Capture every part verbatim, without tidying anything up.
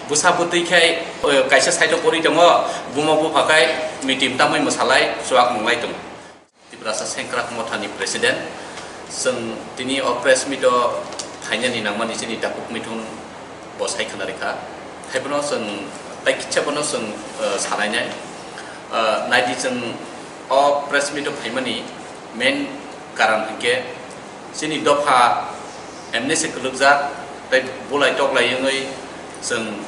Bwsa bwtwi khai, eh, kaisa side o kwrwi tongo, buma bupha khai mitim tamwi mwsalai chuak nunglai tongo. Tiprasa Sengkrak Mothani President, chwng tini o press meet o phainani nangmani chini takhuk mithung bo sai khna rikha. Haiphano chwng tai kitsa bono chwng, eh, sanainai. Eh, naidi chwng o press meet o phaimani main karan hinkhe chini dopha M N S kwlwkjak tei bulai toklai wngwi chwng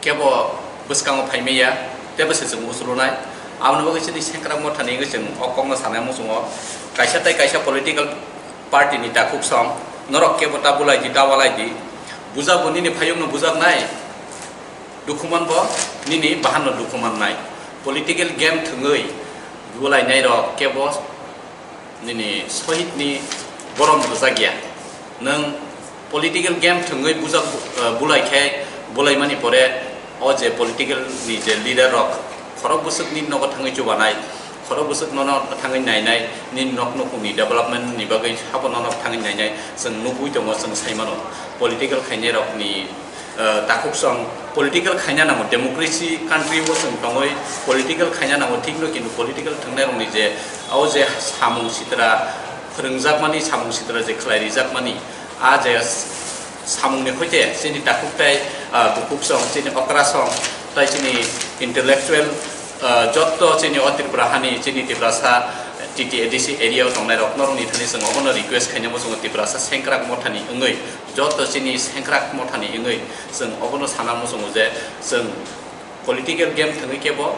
kebo bwskango phaimaya, tebo se chwng usurunai. Aboni bagwi chini Sengkrak Mothani wngwi chwng o kokno sanai muchungo. Kaisa tei kaisa political party ni takhuk song, norok kebo ta bulai di, ta walai di. Bujak bo nini phayungno bujaknai, dukhuman bo nini bahanno dukhumannai. Political game thwngwi bulainairok kebo nini sohit ni borom rwjak ya. Nwng political game thwngwi bujak, eh, bulai khe, bulaimani pore o je political ni je leader rok khorok bwswk ni nogo thangwi chubanai, khorok bwswk nono thangwi nainai, nini nok nukhung ni development ni bagwi habo nono thangwi nainai, chwng nugwi tongo, chwng sai mano. Political khainai rok ni eh, takhuk song political khaina nango, democracy country o chwng tongwi political khaina nango, thikno kintu political thwngnairokni je o je samung sitra phwrwngjakmani, samung sitra je khlai rijakmani, a je samungni hoite chini takhuk tei, ah, bukhuk song, chini okra song, tei chini intellectual, ah, jotto chini o Tripura hani, chini Tiprasa T T A D C area o tongnai rok norokni thani chwng obono request khaina muchungo Tiprasa Sengkrak Mothani wngwi. Joto chini Sengkrak Mothani wngwi chwng obono sana muchungo je chwng political game thwngwi kebo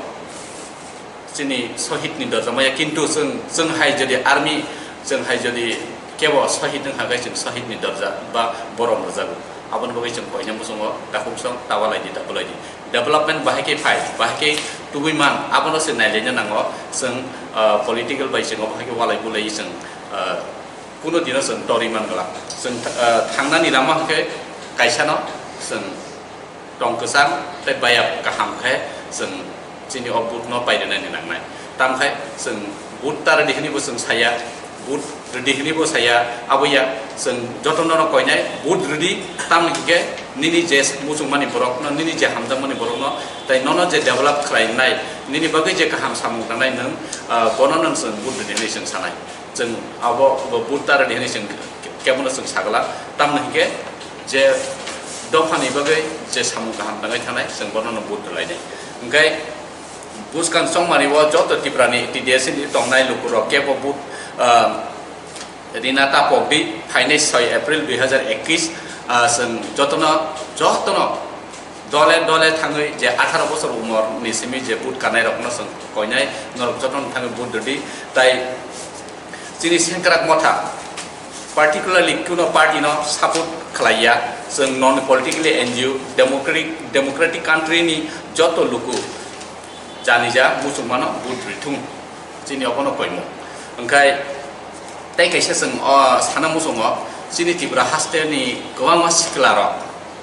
chini sohit ni dorja maya, kintu chwng, chwng hai jodi army, chwng hai jodi kebo sohit wngkha khe chwng sohit ni dorja ba borom rwjago. Aboni bagwi chwng koina muchungo takhuk song ta walai di, ta bulai di. Development bahai khe phai, bahai khe tubui man, abono se nailaina nango. Chwng, ah, political bai chwng obo hai khe walai bulai chwng, ah, kuno dino chwng torwi man glak. Chwng, ah, thangnani lama hwnkhe kaisano chwng tong kwchang tei bayap kaham khe chwng chini o vote no pairwnani nangnai. Tamkhe chwng vote ta rwdi hwnwi bo chwng saya, vote rwdi hwnwi bo saya, abo ya chwng jotono no koinai vote rwdi, tamni hwnkhe nini je muchungmani borokno, nini je hamjakmani borokno tei nono je develop khlainai, nini bagwi je kaham samung tangnai nwng, ah, bono nwng chwng vote rwdi hwnwi chwng sanai. Chwng abo, abo vote ta rwdi hwnwi chwng kebono chwng sagala. Tamni hwnkhe je dophani bagwi je samung kaham tangwi thanai, chwng bono no vote rwlainai. Hwnkhe bwskang chongmani o joto Tripura ni T D S ni tongnai lukurok kebo vote, ah, rina ta pokdi, phainai soi April dui hazar ekis, ah, chwng jotono, jotono dole dole thangwi je atharo bosor umor ni simi je vote kanai rokno chwng koinai, norok jotono thangwi vote rwdi. Tai chini Sengkrak Motha particularly kuno party no support khlaiya, chwng non politically N G O, democratic, democratic country ni joto luku janija muchungmano vote rwthung. Chini obono koimung. Hwnkhe tei kaisa chwng o sana muchungo, chini Tripura haste ni kwbangma sikla rok,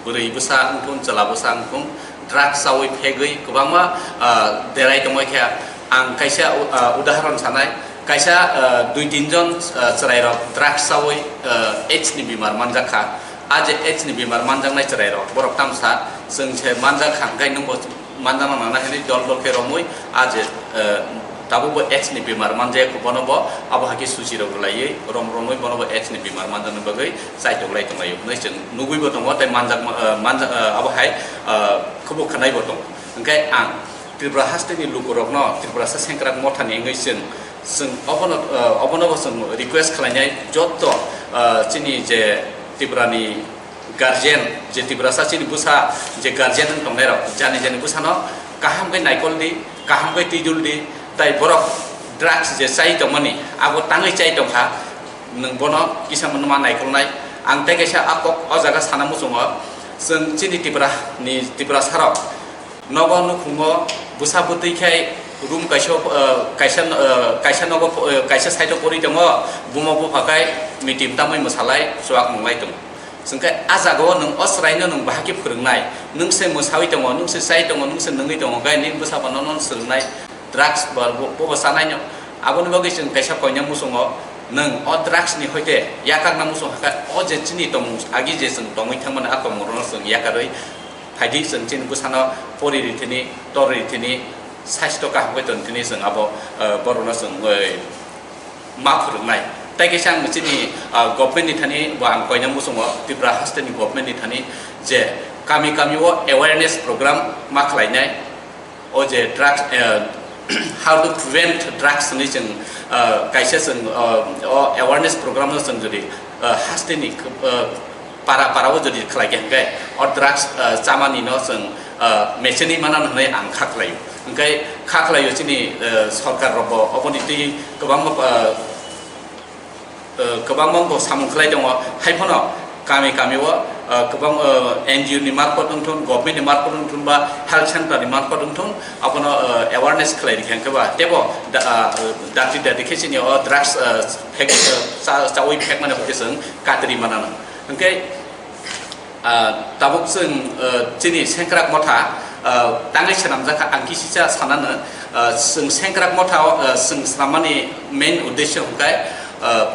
bwrwi bwsa wngthun, chwla bwsa wngthun, drugs chawi phegwi kwbangma, ah, berai tongwi khe. Ang kaisa u-, ah, udahoron sanai, kaisa, ah, dui tin jon, ah, chwrairok drugs chawi, ah, AIDS ni bimar manjak kha. A je AIDS ni bimar manjaknai chwrairok, borok tamsa chwng se manjak kha, hwnkhe nwngbo manjakna nangna hwnwi dol dol khe romwi a je, eh, tabukbo AIDS ni bemar manjak, bono bo abo hai khe suchi rok rwlaiwi rom romwi bono bo AIDS ni bemar manjakna bagwi chaitok lai tonglaio hwnwi chwng nugwibo tongo tei manjak, eh, manjak, eh, abo hai, eh, khubo khwnaibo tongo. Hwnkhe ang Tripura haste ni lukurokno Tripurasa Sengkrak Mothani wngwi chwng, chwng obono, eh, obono bo chwng request khlainai jotto, eh, chini je Tripura ni guardian, je Tiprasa chini bwsa je guardian wng tongnai rok, jani jani bwsano kaham khe naikol di, kaham khe twijul di, tai borok drugs je chai tongmani, abo tangwi chai tongkha, nwng bono kisa mwnma naikolnai. Ang tei kaisa a kok o jaga sana muchungo, chwng chini Tripura ni Tiprasa rok nogo nukhungo bwsa bwtwi khai room kaisa, eh, kaisa, eh, kaisa nogo, eh, kaisa side o kwrwi tongo, buma bupha khai mitim tamwi mwsalai chuak nunglai tongo. Chwngkhe a jagao nwng o chwraino nwng bahai khe phwrwngnai, nwng se mwsawi tongo, nwng se chai tongo, nwng se nungwi tongo, gai nini bwsa bo nono swrwngnai, drugs bo, bo, bobo chanaino. Aboni bagwi chwng kaisa koina muchungo, nwng o drugs ni hoite yakakna muchung hakhe o je chini tongmung agi je chwng tongwi thangmani a tongmungrokno chwng yakarwi Phaidi chwng chini bwsano pori rithini, tor rithini, saisto kaham khe tongthini chwng abo, eh, borokno chwng, eh, ma phwrwngnai. Tai kaisa ang chini, ah, government ni thani bo ang koina muchungo, Tripura haste ni government ni thani je kami kami o awareness program ma khlainai. O je drugs, eh, how to prevent drugs ni chwng, ah, kaisa chwng, ah, o awareness program no chwng jodi, ah, haste ni, ah, para para o jodi khlai khe hwnkhe o drugs, ah, chamani no chwng, ah, mecheni mana hwnwi ang kha khlaio. Hwnkhe kha khlaio chini, ah, sorkar rok bo oboni twi kwbangma, ah, eh, kwbangma bo samung khlai tongo. Hai phano kami kami o, eh, kwbang, eh, N G O ni marpot wngthun, government ni marpot wngthun ba health center ni marpot wngthun, abono, eh, awareness khlai rikha hwnkhe ba tebo da-, ah, dakti dakti khe chini o drugs, eh, phek-, eh, cha-, chawi phekmani hwnkhe chwng katri manano. Hwnkhe, ah, tabuk chwng, eh, chini Sengkrak Motha, eh, tangwi swnamjakha, ang kisisa sanano, eh, chwng Sengkrak Motha o, eh, chwng swnammani main uddesho hwnkhe, eh,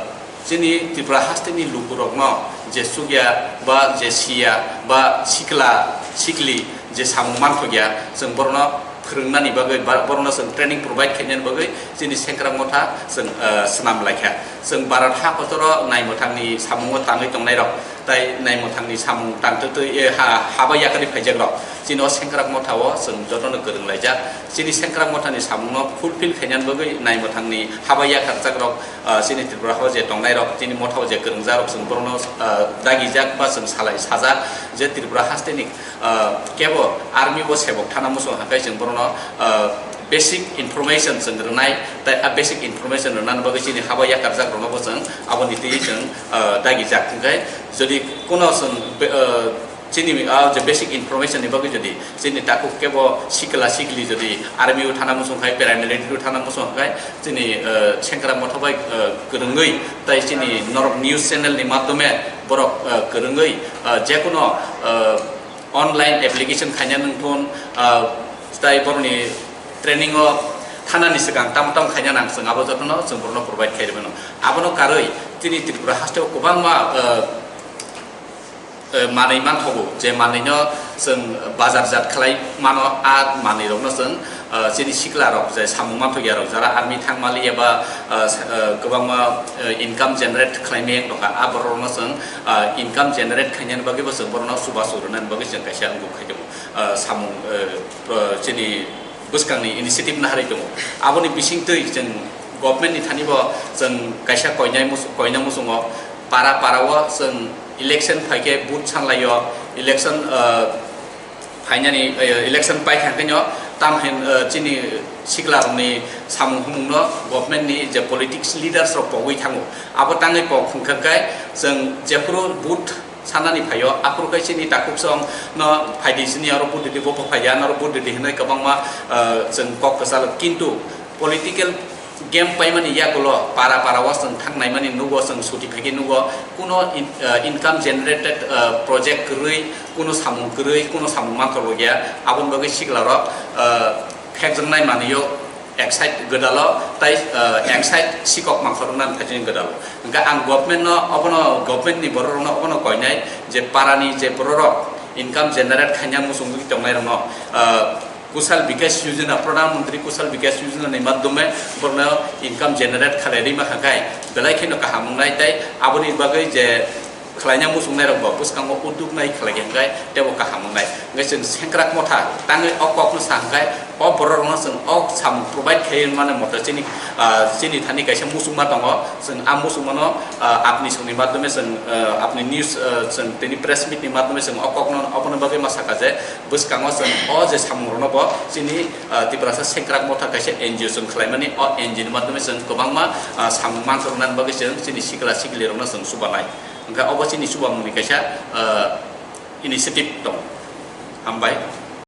chini Tripura haste ni lukurokno je chukya ba je siya ba sikla sikli je samung manthokya, chwng borokno phwrwngnani bagwi ba borokno chwng training provide khainani bagwi chini Sengkrak Motha chwng, eh, swnam laikha. Chwng Bharat ha kotor o nai mwthangni samungo tangwi tongnairok tai nai mwthangni samung tangtwtwi, eh, ha, haba yakarwi phaijakrok chini o Sengkrak Motha o chwng jotono kwrwng laijak. Chini Sengkrak Mothani samungno fulfill khainani bagwi nai mwthangni haba yakarjakrok, ah, chini Tripura o je tongnairok, chini motha o je kwrwngjakrok, chwng borokno, ah, dagijak ba chwng salai sajak je Tripura hasteni, ah, kebo army bo sebok thana muchung hwnkhe chwng borokno, ah, basic information chwng rwnai, tai a basic information rwnani bagwi chini haba yakarjakrokno bo chwng aboni twi chwng, ah, dagijak hwnkhe jodi kuno chwng be-, ah, chini, ah, je basic information ni bagwi jodi chini takhuk kebo sikla sikli jodi army o thana muchung khai, paramilitary o thana muchung khai, chini, eh, Sengkrak Motha bai, eh, kwrwngwi tai chini norok news channel ni madhyome borok, eh, kwrwngwi, eh, jekuno, eh, online application khaina nungthun, eh, tai borokni training o thanani swkang tamo tamo khaina nang chwng abo jotono chwng borokno provide khai rwmano. Abono karwi chini Tripura haste o kwbangma, eh, eh, manwi manthogo, je manwino chwng bazarjat khlai mano, a manwirokno chwng, eh, chini siklarok je samung manthokya rok, jara army thangmali eba, eh, sa-, eh, kwbangma, eh, income generate khlaimani wng tongkha, a borokno chwng, eh, income generate khainani bagwibo chwng borokno chubachu rwnani bagwi chwng kaisa wngkuk khai tongo, eh, samung, eh, pro-, chini bwskangni initiative naharwi tongo. Aboni bisingtwi chwng government ni thani bo chwng kaisa koinai mus-, koina muchungo para para o chwng election phaikhe vote sanlaio, election, ah, phainani, ah, election paikha khenyo tamhin, ah, chini siklarokni samung humungno government ni je politics leaders rok pogwi thango. Abo tangwi pok hwnkha khe chwng jephuru vote sanani phaio, aphuru khe chini takhuk song no phaidi sini aro budidi bo phaiya, noro budidi hinwi kwbangma, ah, chwng kok kwchalo. Kintu political game paimani yagulo para para o chwng thangnaimani nugo, chwng suti phaikhe nugo, kuno in-, ah, income generated, ah, project kwrwi, kuno samung kwrwi, kuno samung manthok ya, aboni bagwi siklarok, ah, phekjaknai manwio. Ek side gwdalo tai, eh, ek side sikok mangkhor wngna phaijani gwdalo. Hwnkhe ang government no obono, government ni borok rokno obono koinai je para ni je borok rok income generate khaina muchungwi tongnai rokno, eh, Kushal Vikas Yojana, Pradhan Mantri Kushal Vikas Yojana ni madhyome borokno income generate khalai rima kha khai belai kheno kaham wngnai tai aboni bagwi je khlaina muchungnai rok bo bwskango udduk nai khlai khe hwnkhe tebo kaham wngnai. Hwnkhe chwng Sengkrak Motha tangwi o kokno sa hwnkhe o borok rokno chwng o samung provide khai mano moto chini, ah, chini thani kaisa muchungma tongo. Chwng a muchungmano, ah, apni songni madhyome chwng, ah, apni news, ah, chwng tini press meet ni madhyome chwng o kokno obono bagwi ma sakha je bwskango chwng o je samung rokno bo chini, ah, Tiprasa Sengkrak Motha kaisa N G O chwng khlaimani o N G O ni madhyome chwng kwbangma, ah, samung manthok rwnani bagwi chwng chini sikla sikli rokno chwng chubanai. Hwnkhe obo chini chubamungni kaisa, ah, initiative tong. Hambai.